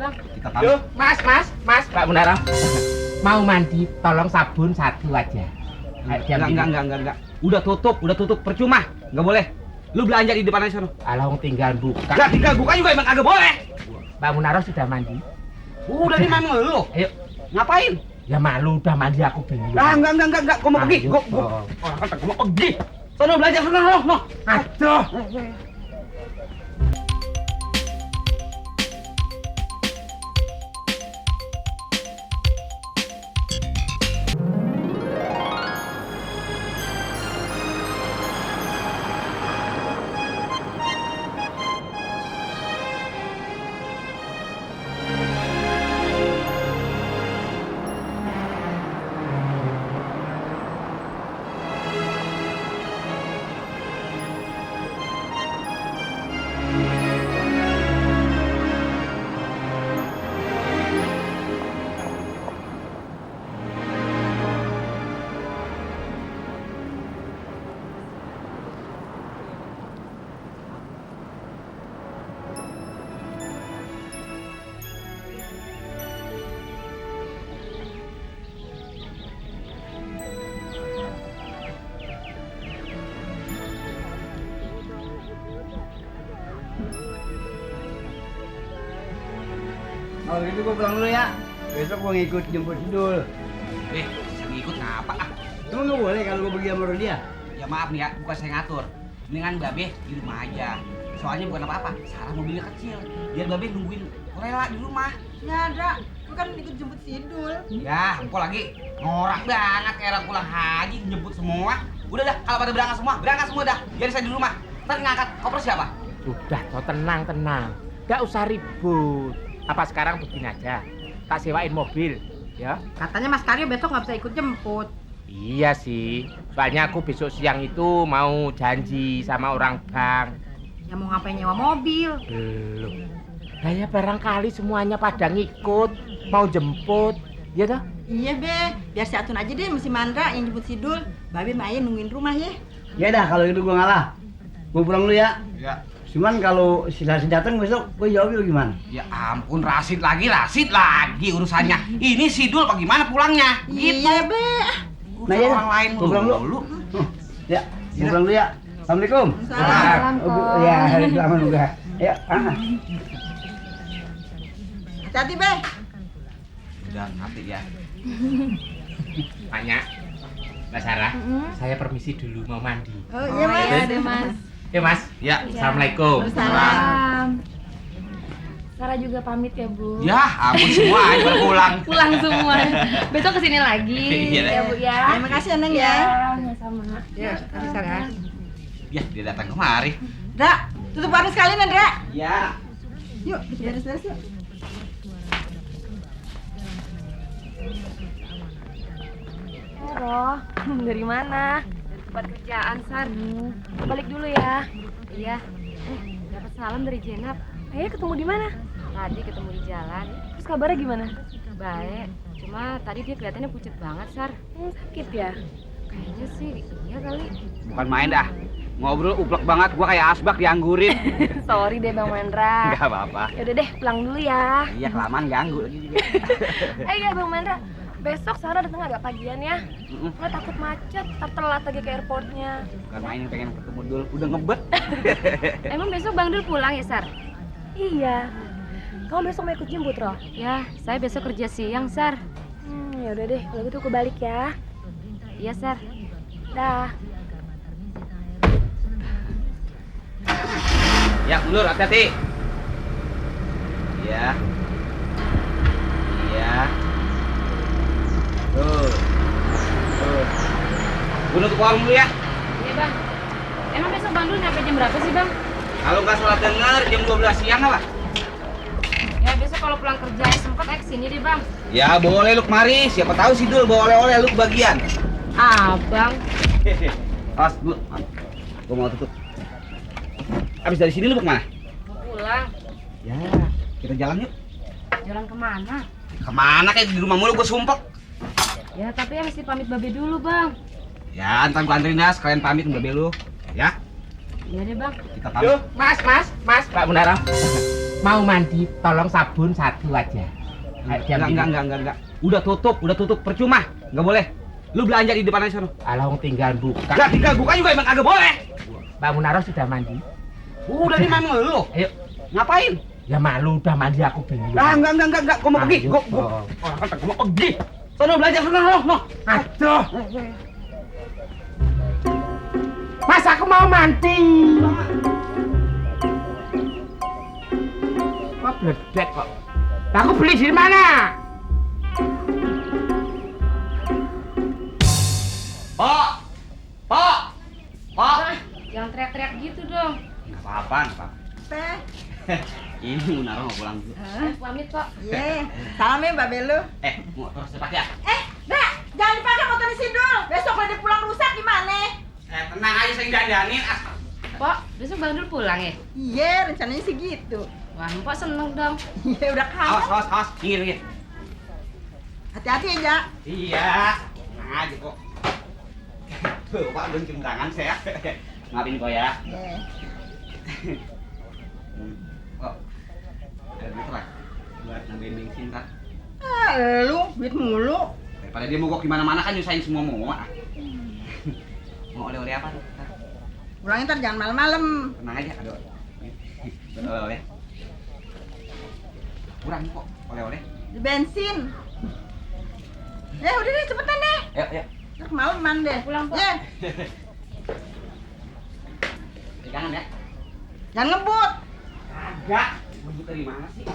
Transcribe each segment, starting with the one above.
Bang. Kita pamit. Mas, Mbak Munarah. Mau mandi, tolong sabun 1 aja. Enggak. Udah tutup, percuma. Enggak boleh. Lu belanja di depan aja sana. Alah, tinggal buka. Enggak tinggal buka juga emang kagak boleh. Mbak Munarah sudah mandi? Udah nih memang lu. Ayo. Ngapain? Ya malu udah mandi aku bingung. Enggak. Gua mau pergi. Gua kata gua mau pergi. Sono belanja sana, no. Aduh. Kalau gitu gua pulang dulu ya. Besok gua ngikut jemput Sidul. Saya ngikut ngapa ah? Emang nggak boleh kalau gua pergi sama dia? Ya maaf nih ya, bukan saya ngatur. Mendingan Babe di rumah aja. Soalnya bukan apa-apa, Sarah mobilnya kecil. Biar Babe nungguin rela di rumah. Nggak ada. Gue kan ikut jemput Sidul. Ya, empok lagi norak banget kayak orang pulang haji jemput semua. Udah dah, kalau pada berangkat semua dah. Biar saya di rumah. Ntar ngangkat koper siapa? Sudah, kau tenang. Gak usah ribut. Apa sekarang begini aja? Tak sewain mobil, ya? Katanya Mas Karyo besok nggak bisa ikut jemput. Iya sih. Soalnya aku besok siang itu mau janji sama orang bank. Ya mau ngapain nyewa mobil? Belum. Nah ya barangkali semuanya pada ngikut, mau jemput, ya toh? Iya be, biar si Atun aja deh, mesti Mandra yang jemput Sidul. Babe Maya nungguin rumah ya. Ya dah kalau gitu gua ngalah. Gua pulang dulu ya. Ya. Cuman kalau si Rasid datang besok gua jawab lu gimana? Ya ampun, Rasid lagi urusannya. Ini Sidul apa gimana pulangnya? Gitu. Iya be. Urusan ya dah. orang lain Gua pulang dulu. Ya, gua pulang dulu ya. Assalamualaikum. Salam. Ya, selamat juga. Ya, Hati-hati be. Udah ngerti ya. Tanya, Mbak Sarah, saya permisi dulu mau mandi. Oh iya mas. Iya deh Mas. Ya Mas. Ya. Assalamualaikum. Salam. Sarah juga pamit ya Bu. Ya, ampun semua aja baru pulang. Pulang semua. Besok kesini lagi. Iya deh. Ya Bu ya. Terima kasih Neng ya. Ya sama. Ya, kasih Sarah. Ya, dia datang kemari. Dra, tutup warung sekalian Dra. Ya. Yuk, beres-beres yuk. Roh, dari mana? Dari tempat kerjaan, Sar. Balik dulu ya. Iya. Dapat salam dari Jenab. Ketemu di mana? Tadi ketemu di jalan. Terus kabarnya gimana? Baik. Cuma tadi dia kelihatannya pucet banget, Sar. Sakit ya? Kayaknya sih iya kali. Bukan main dah. Ngobrol uplek banget, gua kayak asbak dianggurin. Sorry deh Bang Mandra. Enggak apa-apa. Yaudah deh, pulang dulu ya. Iya, kelamaan ganggu lagi juga. Iya Bang Mandra. Besok Sarah datang agak pagian ya. Nggak takut macet, ntar telat lagi ke airportnya. Bukan main, pengen ketemu dulu, udah ngebet. Emang besok Bang Dul pulang ya, Sar? Iya. Kamu besok mau ikut jemput, Roh? Ya, saya besok kerja siang, Sar. Ya udah deh, kalau gitu aku balik ya. Iya, Sar. Dah. Ya, mundur, hati-hati. Iya. Iya. Tuh. Gue nutup warung dulu ya. Iya, Bang. Emang besok Bang Dul nyampe jam berapa sih, Bang? Kalau nggak salah denger, jam 12 siang apa? Ya, besok kalau pulang kerja sempat kesini deh, Bang. Ya, boleh lu kemari. Siapa tahu si Dul bawa oleh-oleh lu kebagian. Bang. Awas dulu. Gue mau tutup. Abis dari sini lu mau kemana? Mau pulang. Ya, kita jalan yuk. Jalan kemana? Kemana kayak di rumah mulu gue sumpek. Ya, tapi ya mesti pamit Babe dulu, Bang. Ya, ntar gue anterin dah, sekalian pamit mbak Belu. Ya, Iya deh, Bang. kita pamit. Mas, Mbak Munarah. mau mandi, tolong sabun 1 aja. Enggak. Udah tutup, percuma. Enggak boleh. Lu belanja di depan aja sono. Alah, tinggal buka. Enggak tinggal buka juga emang kagak boleh. Mbak Munaro sudah mandi? Udah nih memang lu. Ayo. Ngapain? Ya malu udah mandi aku belum. Ah, enggak. Gua mau pergi. Ayo, Gua Bang. orang kata gua mau pergi. Sono belanja sono. Aduh. Mas, aku mau mandi. Kok bledek kok? Aku beli di mana? Pak! Jangan teriak-teriak gitu dong. Nggak apa-apa. Teh. Ini Munaro mau pulang dulu. Pamit kok. Ye, salam ya Mbak Belu. Motor cepat ya. Dah, jangan dipakai motornya Sidul. Besok kalau dia pulang rusak gimana? Tenang aja, saya dandanin. Pok, besok Bang Dul pulang ya? Iya, rencananya sih gitu. Wah, Mpok seneng dong. Iya, udah kangen. Awas. Minggir. Hati-hati ya, Jak. Iya. Tenang aja kok. Tuh, Pak, belum cium tangan saya. Maafin kok ya. Ye. Kok ada duit lah buat nambahin bensin kan? Ah, lu duit mulu. Daripada dia mogok gimana-mana kan nyusahin semua mau. Mau oleh-oleh apa tuh? Pulangnya ntar jangan malam-malam. Tenang aja, aduh. Oleh-oleh. Kurang kok oleh-oleh. Di bensin. Udah deh, cepetan deh. Ayo. Ntar kemalaman deh. Pulang, Pok. Ye, Pegangan ya. jangan ngebut. Kagak. Ngebut dari mana sih?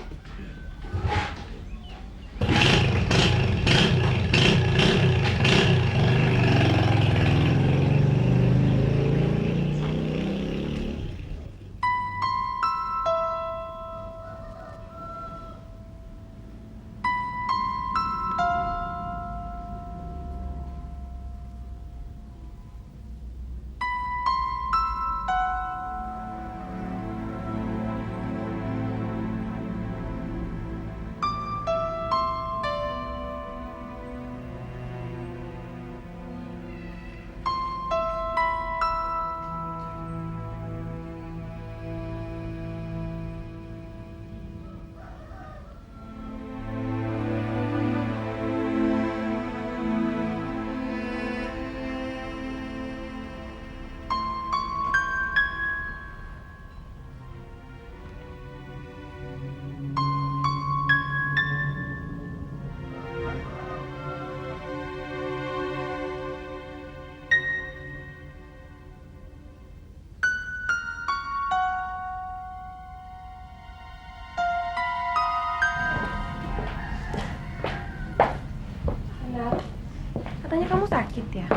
Katanya kamu sakit ya?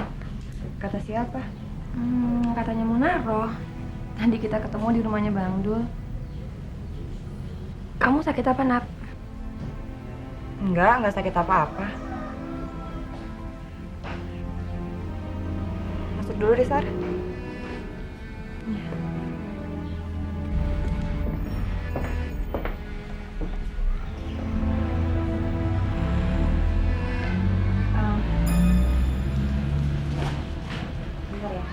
Kata siapa? Katanya Munaro. Tadi kita ketemu di rumahnya Bang Dul. Kamu sakit apa, Nap? Enggak sakit apa-apa. Masuk dulu deh, Sar. Bentar ya.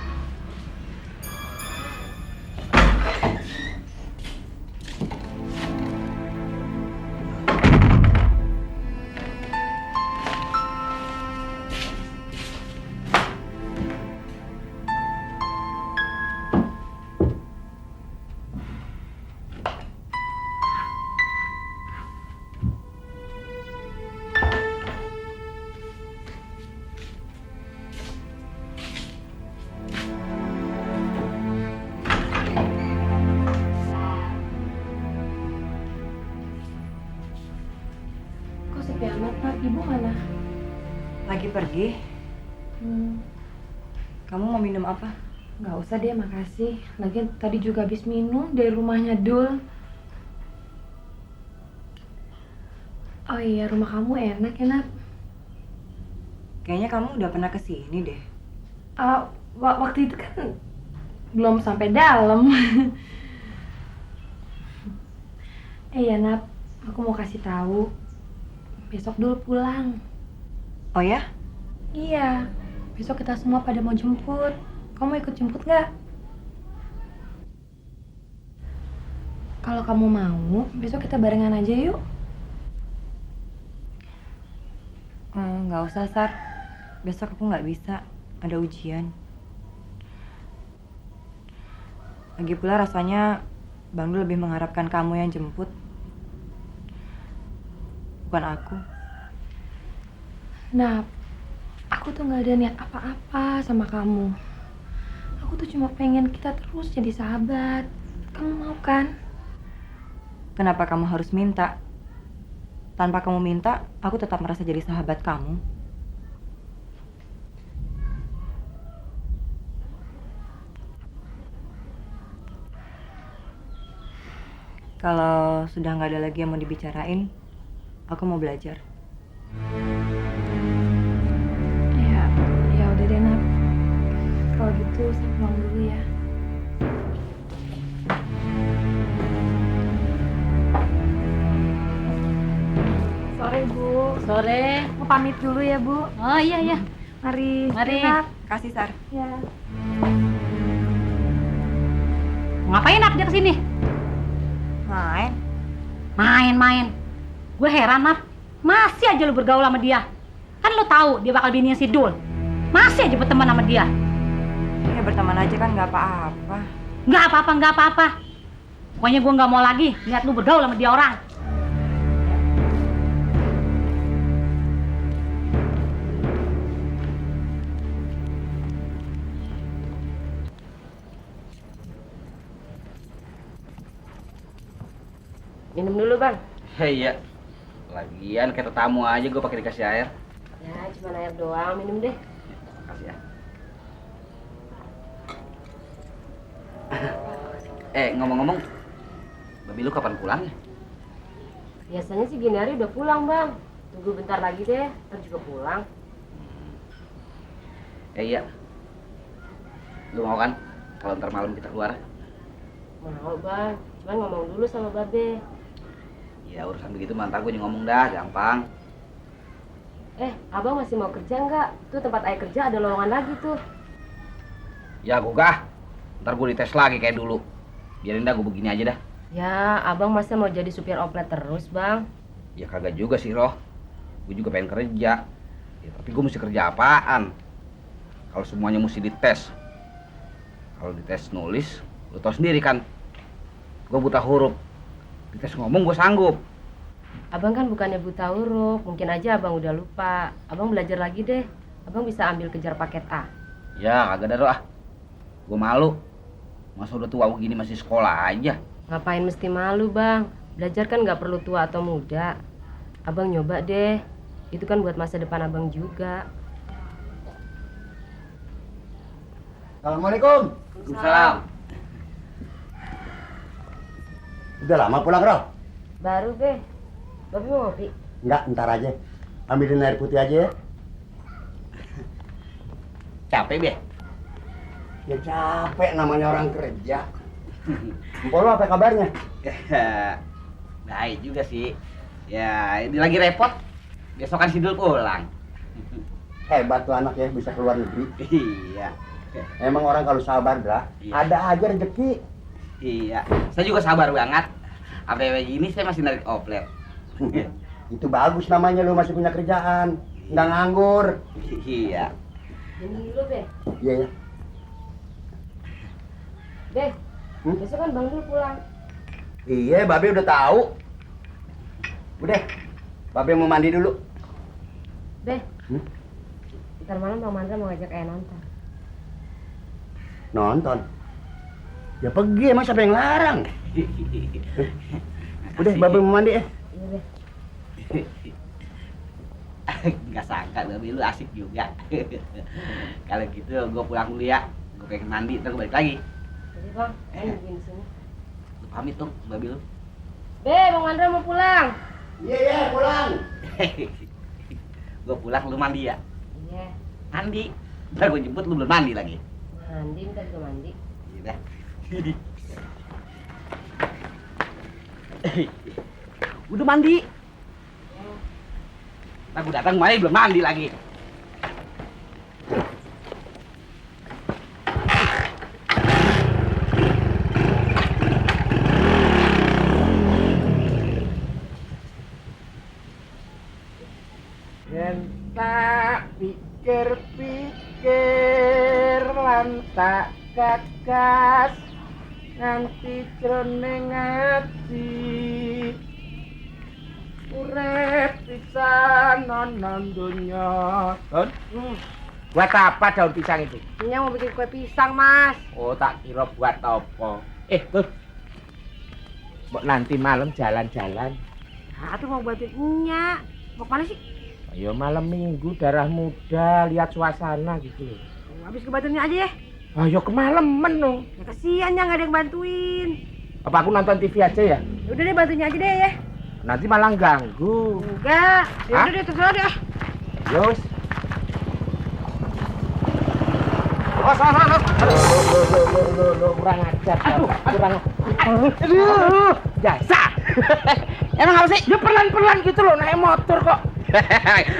Kok sepi amat, Nap? Ibu mana? Lagi pergi. Kamu mau minum apa? Nggak usah deh, makasih. Lagian tadi juga habis minum dari rumahnya Dul. Oh iya, rumah kamu enak ya, Nap? Kayaknya kamu udah pernah kesini deh. Waktu itu kan belum sampai dalam. Iya, Nap. Aku mau kasih tahu. Besok Dul pulang. Oh ya? Iya. Besok kita semua pada mau jemput. Kamu mau ikut jemput nggak? Kalau kamu mau, besok kita barengan aja yuk. Nggak usah, Sar. Besok aku nggak bisa. Ada ujian. Lagi pula rasanya Bang Dul lebih mengharapkan kamu yang jemput. Bukan aku. Nah, aku tuh nggak ada niat apa-apa sama kamu. Aku tuh cuma pengen kita terus jadi sahabat. Kamu mau kan? Kenapa kamu harus minta? Tanpa kamu minta, aku tetap merasa jadi sahabat kamu. Kalau sudah nggak ada lagi yang mau dibicarain, aku mau belajar. Ya udah deh, Nat. Kalau gitu saya pulang dulu ya. Sore, Bu. Sore. Mau pamit dulu ya, Bu. Oh iya iya. Mari. Mari. Nat. Kasih, Sar. Ya. Ngapain Nat dia kesini? Main. Main-main. Gue heran Nat. Masih aja lu bergaul sama dia. Kan lu tahu dia bakal bininya si Dul. Masih aja berteman sama dia. Ya berteman aja kan nggak apa-apa. Nggak apa-apa, nggak apa-apa. Pokoknya gue nggak mau lagi lihat lu bergaul sama dia orang. Minum dulu, Bang. Hei ya. Lagian kayak tamu aja gue pakai dikasih air. Ya, cuma air doang. Minum deh. Makasih ya. Ngomong-ngomong, babi lu kapan pulangnya? Biasanya sih gini hari udah pulang, Bang. Tunggu bentar lagi deh, ntar juga pulang. Iya. Lu mau kan kalau ntar malam kita keluar? Mau, Bang. Cuman ngomong dulu sama Babe. Ya urusan begitu mantar gue ngomong dah, gampang. Abang masih mau kerja nggak? Tuh tempat ayah kerja ada lowongan lagi tuh. Ya gugah. Ntar gue dites lagi kayak dulu. Biarin dah gue begini aja dah. Ya, Abang masa mau jadi supir oplet terus, Bang? Ya kagak juga sih, Roh. Gue juga pengen kerja. Ya, tapi gue mesti kerja apaan? Kalau semuanya mesti dites. Kalau dites nulis, lu tau sendiri kan. Gue buta huruf. Dites ngomong gue sanggup. Abang kan bukannya buta huruf, mungkin aja Abang udah lupa. Abang belajar lagi deh. Abang bisa ambil kejar paket A. Ya kagak ada, Roh. Gue malu. Masa udah tua begini masih sekolah aja. Ngapain mesti malu, Bang? Belajar kan nggak perlu tua atau muda. Abang nyoba deh. Itu kan buat masa depan Abang juga. Assalamualaikum. Salam. Udah lama pulang, Roh? Baru, Be. Babi mau ngopi? Enggak, ntar aja. Ambilin air putih aja ya. Capek, Be? Ya capek namanya orang kerja. Empok lo apa kabarnya? Baik juga sih. Ya, ini lagi repot. Besok kan Sidul pulang. Hebat tuh anak ya, bisa keluar negeri. Iya. Emang orang kalau sabar, Dra, Iya. ada aja rezeki. Iya. Saya juga sabar banget. Apa ini saya masih narik oplet. Itu bagus namanya lo masih punya kerjaan. Nggak nganggur. Iya. Ini dulu, Be. Iya ya. Be, besok kan Bang Dul pulang. Iya, Babe udah tahu. Udah, Babe mau mandi dulu. Be, ntar malam Bang Mandra mau ngajak ayah nonton. Nonton. Ya pergi, emang siapa yang larang? Udah, Babe mau mandi ya. Iya, Be. Nggak sangka babi lu asik juga. Kalau gitu gue pulang dulu ya. Gue pengen mandi, ntar gue balik lagi. Jadi, Bang, ayo nungguin di sini. Lu pamit dong, babi lu. Be, Bang Mandra mau pulang. Iya, iya, pulang. Gue pulang, lu mandi ya? Iya. Mandi. Ntar gue jemput, lu belum mandi lagi. Mandi, ntar juga mandi. Iya. Udah mandi. Ntar gue datang kemari belum mandi lagi. Yen tak pikir-pikir lan tak gagas nganti jroning ati urip pisan ana donya. Buat apa daun pisang itu? Nya mau bikin kue pisang, Mas. Oh, tak kira buat apa. Tuh. Mbok nanti malam jalan-jalan. Ah, tuh mau bantuin Nya. Mau kemana sih? Ayo malam minggu darah muda lihat suasana gitu loh. Habis kebantuinnya aja ya. Ayo kemalaman dong. Ya kasihan ya nggak ada yang bantuin. Apa aku nonton TV aja ya? Udah deh bantuinnya aja deh ya. Nanti malah ganggu. Enggak. Ya Hah? udah deh terserah deh. Yos. Kurang ajar. Kurang. Aduh. Jasa. Emang apa sih? Ya pelan-pelan gitu loh naik motor kok.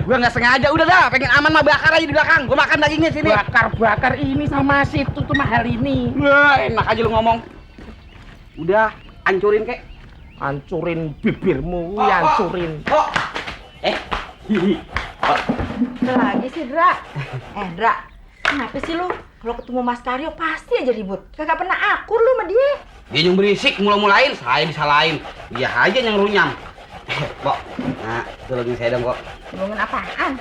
Gua nggak sengaja, udah dah, pengen aman mah bakar aja di belakang. Gua makan dagingnya sini. Bakar-bakar ini sama situ tuh mahal ini. Wah, enak aja lu ngomong. Udah, hancurin kek. Hancurin bibirmu, hancurin. Oh. Hihi. Udah lagi sih, Dra. Dra, kenapa sih lu kalau ketemu Mas Karyo pasti aja ribut? Kagak pernah akur lu sama dia. Dia yang berisik mula-mulain, saya disalahin. Dia aja yang runyam. Kok, nah, tolongin saya dong, kok. Ngomongin apaan?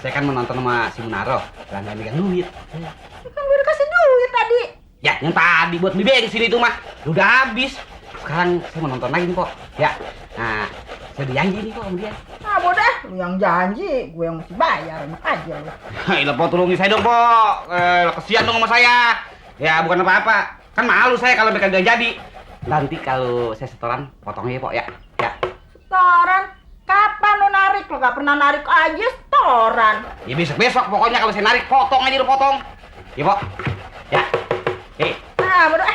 Saya kan menonton sama si Munaro, lah nggak megang duit. Kan gue udah kasih duit tadi. Ya, yang tadi buat beli bensin itu mah udah habis. Sekarang saya mau nonton lagi nih, kok. Ya, nah, saya janji nih kok sama dia. Ah, bodoh, lu yang janji, gue yang mesti bayar, enak aja lu. Hai, Pok, tolongin saya dong, Pok. Kesian dong sama saya. Ya, bukan apa-apa. Kan malu saya kalau mereka nggak jadi. Nanti kalau saya setoran, potongnya ya, Pok, ya. Ya. Setoran? Kapan lu narik? Lu gak pernah narik aja setoran. Ya besok-besok pokoknya kalau saya narik, potong aja lu potong. Ya, Pok. Ya. Ah, bodoh.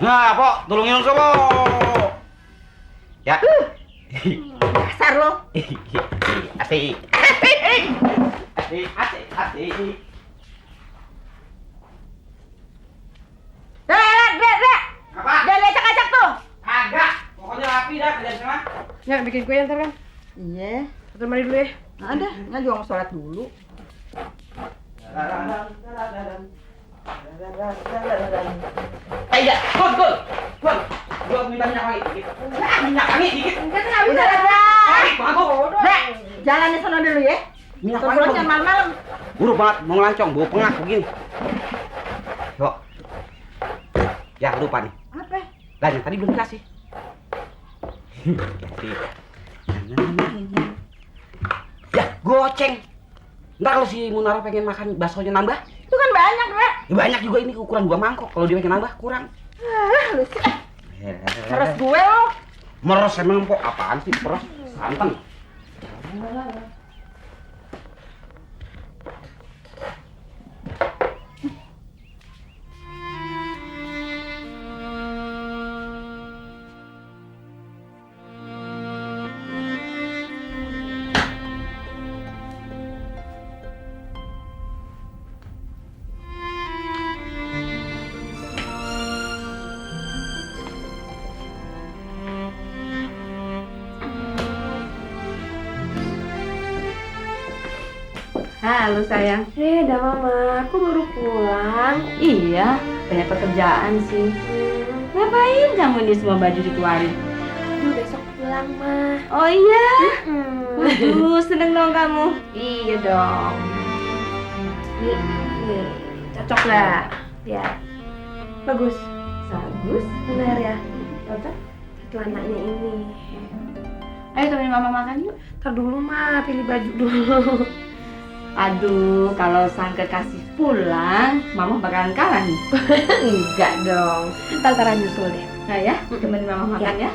Nah, Pok, tolongin dong, Pok. Ya. Dasar lu. Asik. Asik. Dek. Apa? Dek, acak-acak tuh. Kagak. Pokoknya rapi dah kerjaan sana. Ya bikin kue ntar kan. Iya. Ntar mandi dulu ya. Ada, nggak juga mau sholat dulu. Ya, gol. Gua minta minyak wangi dikit. Minyak wangi dikit. Enggak, nggak bisa, Dek. Dek, jalannya sana dulu ya. Minyak Terus wangi. jangan malam-malam. Buru banget, mau ngelancong, bawa pengak begini. Yuk. Ya, lupa nih. Apa? Lah, yang tadi belum dikasih. Kasih. Ya, goceng. Ntar kalau si Munaro pengen makan baksonya nambah, Itu kan banyak, Dek. ya banyak juga ini ukuran 2 mangkok. Kalau dia pengen nambah, kurang. Lu sih. Terus gue lo. Meres emang, Pok. Apaan sih, meres? Santan. Halo sayang. Dah mama, aku baru pulang. Iya, banyak pekerjaan sih. Ngapain kamu ini semua baju dikeluarin? Aduh, besok pulang mah. Oh iya? Waduh, seneng dong kamu. Iya dong. Nih, cocok lah. Ya, bagus. Bagus. Benar ya. Cocok. Celananya ini. Ayo temenin mama makan yuk. Ntar dulu mah, pilih baju dulu. Aduh, kalau Sangker kasih pulang, mama bakalan kalah nih. Enggak dong. Ntar nyusul deh. Nah ya, temenin mama makan ya.